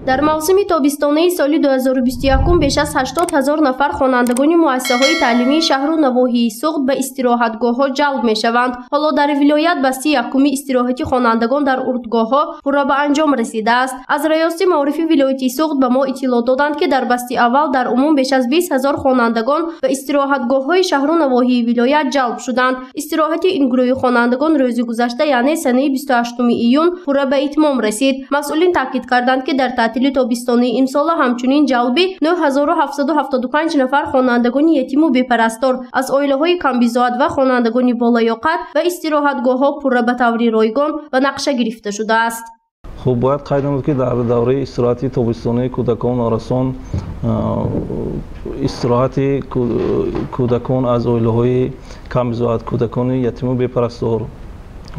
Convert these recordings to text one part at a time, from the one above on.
Дар мавсими тобистонаи соли 2021 беш аз 80 ҳазор нафар хонандагони муассисаҳои таълимии шаҳру навоҳии Суғд ба истироҳатгоҳҳо ҷалб мешаванд. Ҳоло дар вилоят басти якуми истироҳати хонандагон дар урдгоҳҳо пурра ба анҷом расидааст. Аз раёсати маорифи вилояти Суғд ба мо иттилоъ доданд, ки дар басти аввал дар умум беш аз 20 ҳазор хонандагон ба истироҳатгоҳҳои шаҳру навоҳии вилоят ҷалб шуданд. Истироҳати ин гурӯҳи хонандагон рӯзи гузашта, яъне санаи 28 июн, пурра ба итмом расид. Масъулин таъкид карданд, ки дар таътили тобистонии имсола ҳамчунин ҷалби 9775 нафар хонандагони ятиму бепарастор аз оилаҳои камбизоат ва хонандагони болаёқат ва истироҳатгоҳҳо пурра ба таври ройгон ба нақша гирифта шудааст. Хуб, бояд қайд намуд, ки дар давраи истироҳати тобистонии кӯдакон норасон, истироҳати кӯдакон аз оилаҳои камбизоат, кӯдакони ятиму бепарастор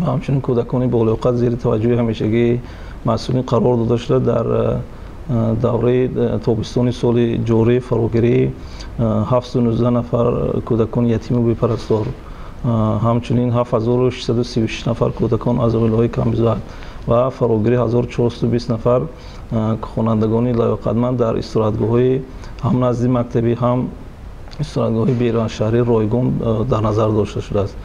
ва ҳамчунин кӯдакони болаёқат зери таваҷҷӯҳи ҳамешагии масъулин қарор дода шуда, дар давраи тобистони соли ҷорӣ фарогирии 719 нафар кӯдакони ятиму бепарастор, ҳамчунин 7636 нафар кӯдакон аз оилаҳои камбизоат ва фарогирии 1420 нафар хонандагони лаёқатманд дар истироҳатгоҳҳои ҳам назди мактабӣ, ҳам истироҳатгоҳҳои беруншаҳрӣ ройгон дар назар дошта шудааст.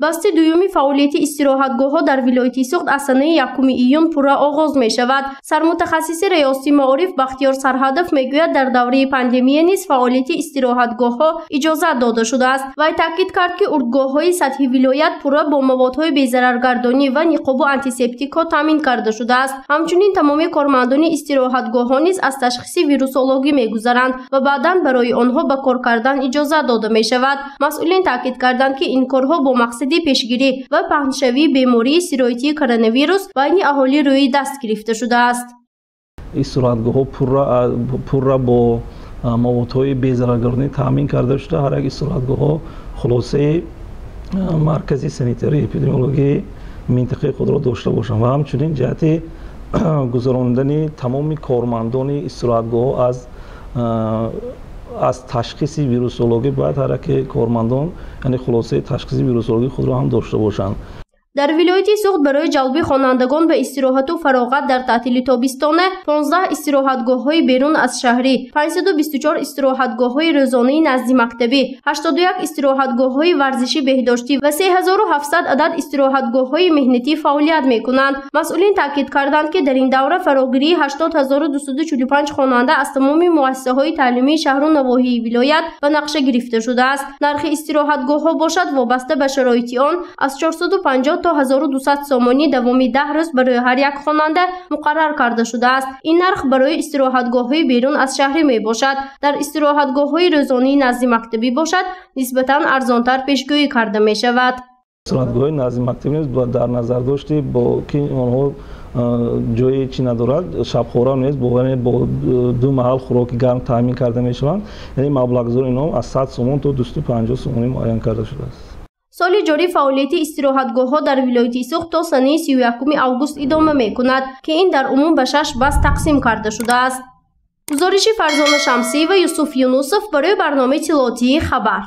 Басти дуюми фаъолияти истироҳатгоҳҳо дар вилояти Суғд аз санаи 1 июн пурра оғоз мешавад. Сармутахассиси раёсати маориф Бахтиёр Сарҳадов мегӯяд, дар давраи пандемия низ фаъолияти истироҳатгоҳҳо иҷозат дода шудааст. Вай таъкид кард, ки урдгоҳҳои сатҳи вилоят пурра бо маводҳои безараргардонӣ ва ниқобу антисептикҳо таъмин карда шудааст. Ҳамчунин тамоми кормандони истироҳатгоҳҳо низ аз ташхиси вирусологӣ мегузаранд ва баъдан барои онҳо ба кор кардан иҷозат дода мешавад. Масъулин таъкид карданд, ки ин корҳо бо мақсади пешгирӣ ва паҳншавии бемории сироятии коронавирус байни аҳолӣ рӯи даст гирифта шудааст. Истироҳатгоҳҳо пурра бо маводҳои безараргардонӣ таъмин карда шуда, ҳар як истироҳатгоҳҳо хулосаи маркази санитарии эпидемиологии минтақаи худро дошта бошанд ва ҳамчунин ҷиҳати гузарондани тамоми кормандони истироҳатгоҳҳо аз ташхиси вирусологӣ бояд ҳар яке кормандон, яъне хулосаи ташхиси вирусологии худро ҳам дошта бошанд. Дар вилояти Суғд барои ҷалби хонандагон ба истироҳату фароғат дар таътили тобистона 15 истироҳатгоҳҳои берун аз шаҳрӣ, 524 истироҳатгоҳҳои рӯзонаи назди мактабӣ, 81 истироҳатгоҳҳои варзиши беҳдоштӣ ва 3700 адад истироҳатгоҳҳои меҳнатӣ фаъолият мекунанд. Масъулин таъкид карданд, ки дар ин давра фарогирии 80245 хонанда аз тамоми муассисаҳои таълимии шаҳру навоҳии вилоят ба нақша гирифта шудааст. Нархи истироҳатгоҳҳо бошад вобаста ба шароити он аз 450 то 1200 сомонӣ давоми 10 рӯз барои ҳар як хонанда муқаррар карда шудааст. Ин нарх барои истироҳатгоҳҳои берун аз шаҳрӣ мебошад. Дар истироҳатгоҳҳои рӯзонии назди мактабӣ бошад, нисбатан арзонтар пешгӯӣ карда мешавад. Истироҳатгоҳҳои назди мактабӣ низ дар назар дошти, бо ки онҳо ҷои чӣ надорад, шабхора нест, бо ду маҳал хӯроки гарм таъмин карда мешаванд. Яъне маблағгузори инҳо аз 100 сомон то 250 сомонӣ муайян карда шудааст. Соли ҷорӣ фаъолияти истироҳатгоҳҳо дар вилояти Суғд то санаи 31 август идома мекунад, ки ин дар умум ба 6 баст тақсим карда шудааст. Гузориши Фарзона Шамсиева, Юсуф Юнусов барои барномаи иттилоотии «Хабар».